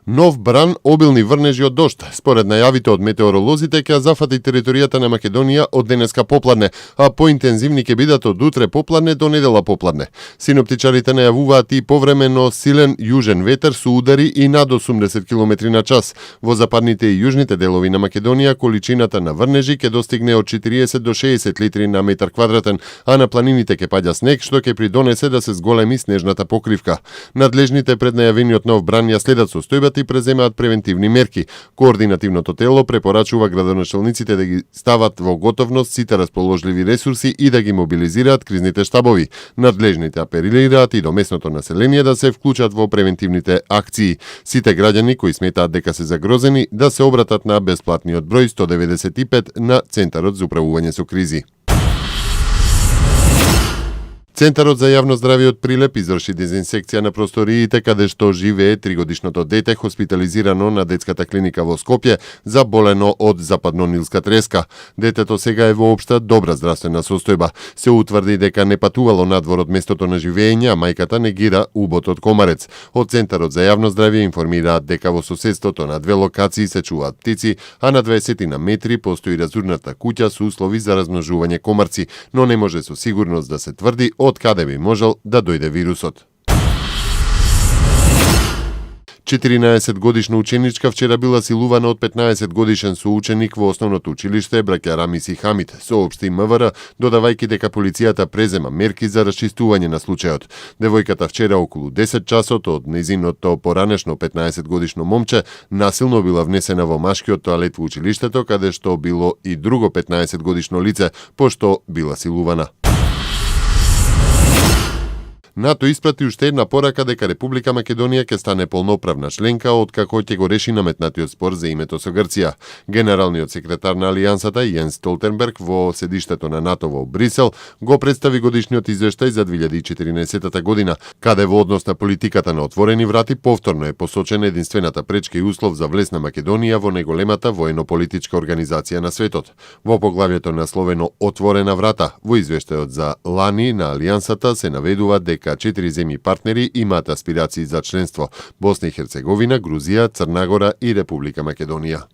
Нов бран, обилни врнежи од дожд. Според најавите од метеоролозите ќе зафати територијата на Македонија од денеска попладне, а поинтензивни ќе бидат од утре попладне до недела попладне. Синоптичарите најавуваат и повремено силен јужен ветер со удари и над 80 км на час. Во западните и јужните делови на Македонија количината на врнежи ќе достигне од 40 до 60 литри на метар квадратен, а на планините ќе паѓа снег што ќе придонесе да се зголеми снежната покривка. Надлежните пред најавениот нов бран ја следат состојбата и преземаат превентивни мерки. Координативното тело препорачува градоначалниците да ги стават во готовност сите расположливи ресурси и да ги мобилизираат кризните штабови. Надлежните апелираат и до местното население да се вклучат во превентивните акции. Сите граѓани кои сметаат дека се загрозени да се обратат на бесплатниот број 195 на Центарот за управување со кризи. Центарот за јавно здравје од Прилеп изврши дезинсекција на просториите каде што живее 3-годишното дете хоспитализирано на детската клиника во Скопје заболено од западно-нилска треска. Детето сега е во општа добра здравствена состојба. Се утврди дека не патувало надвор од местото на живење, а мајката негира убот од комарец. Од Центарот за јавно здравје информираат дека во соседството на две локации се чуваат птици, а на 20 на метри постои разурната куќа со услови за размножување комарци, но не може со сигурност да се тврди од каде би можел да дојде вирусот. 14-годишна ученичка вчера била силувана од 15-годишен соученик во основното училиште браќа Рамис и Хамид, соопшти МВР, додавајќи дека полицијата презема мерки за расчистување на случајот. Девојката вчера околу 10 часот од нејзиното поранешно 15-годишно момче насилно била внесена во машкиот тоалет во училиштето, каде што било и друго 15-годишно лице, пошто била силувана. НАТО испрати уште една порака дека Република Македонија ќе стане полноправна членка откако ќе го реши наметнатиот спор за името со Грција. Генералниот секретар на Алијансата Јенс Столтенберг во седиштето на НАТО во Брисел го представи годишниот извештај за 2014 година, каде во однос на политиката на отворени врати повторно е посочена единствената пречка и услов за влез на Македонија во најголемата воено-политичка организација на светот. Во поглавјето насловено Отворена врата, во извештајот за лани на Алијансата се наведува дека 4 земји партнери имаат аспирации за членство: Босна и Херцеговина, Грузија, Црна Гора и Република Македонија.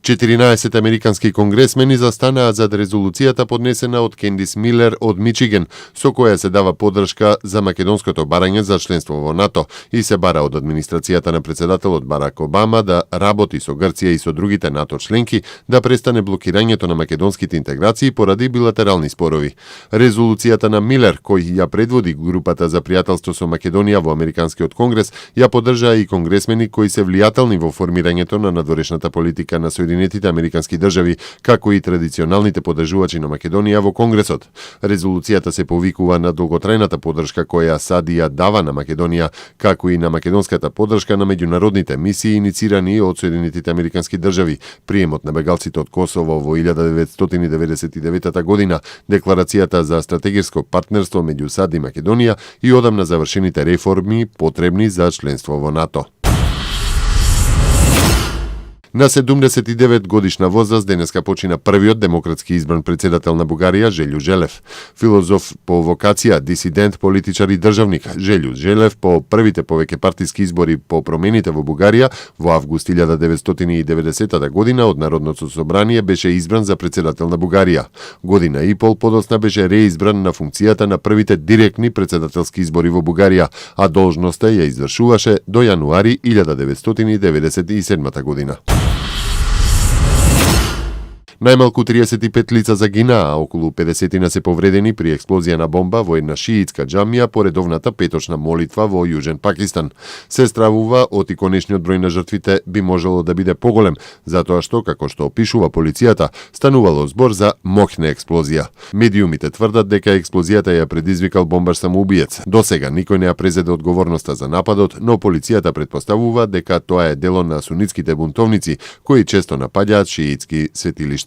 14 американски конгресмени застанаа зад резолуцијата поднесена од Кендис Милер од Мичиген, со која се дава поддршка за македонското барање за членство во НАТО и се бара од администрацијата на председателот Барак Обама да работи со Грција и со другите НАТО членки да престане блокирањето на македонските интеграции поради билатерални спорови. Резолуцијата на Милер, кој ја предводи групата за пријателство со Македонија во Американскиот конгрес, ја поддржаа и конгресмени кои се влијателни во формирањето на надворешната политика на Соединетите Американски држави, како и традиционалните поддржувачи на Македонија во Конгресот. Резолуцијата се повикува на долготрајната поддршка која САД ја дава на Македонија, како и на македонската поддршка на меѓународните мисии иницирани од Соединетите Американски држави, приемот на бегалците од Косово во 1999 година, декларацијата за стратегиско партнерство меѓу САД и Македонија и одамна завршените реформи потребни за членство во НАТО. На 79 годишна возраст денеска почина првиот демократски избран председател на Бугарија Желју Желев. Филозоф по вокација, дисидент, политичар и државник, Желју Желев по првите повеќе партиски избори по промените во Бугарија во август 1990 година од Народното собрание беше избран за председател на Бугарија. Година и пол подоцна беше реизбран на функцијата на првите директни председателски избори во Бугарија, а должноста ја извршуваше до јануари 1997 година. Најмалку 35 лица загинаа, а околу 50 се повредени при експлозија на бомба во една шиитска џамија по редовната петочна молитва во Јужен Пакистан. Се стравува од иконечниот број на жртвите би можело да биде поголем, затоа што, како што опишува полицијата, станувало збор за моќна експлозија. Медиумите тврдат дека експлозијата ја предизвикал бомбаш самоубиец. До сега никој не ја презеде одговорноста за нападот, но полицијата претпоставува дека тоа е дело на сунитските бунтовници кои често напаѓаат шиитски светилишта.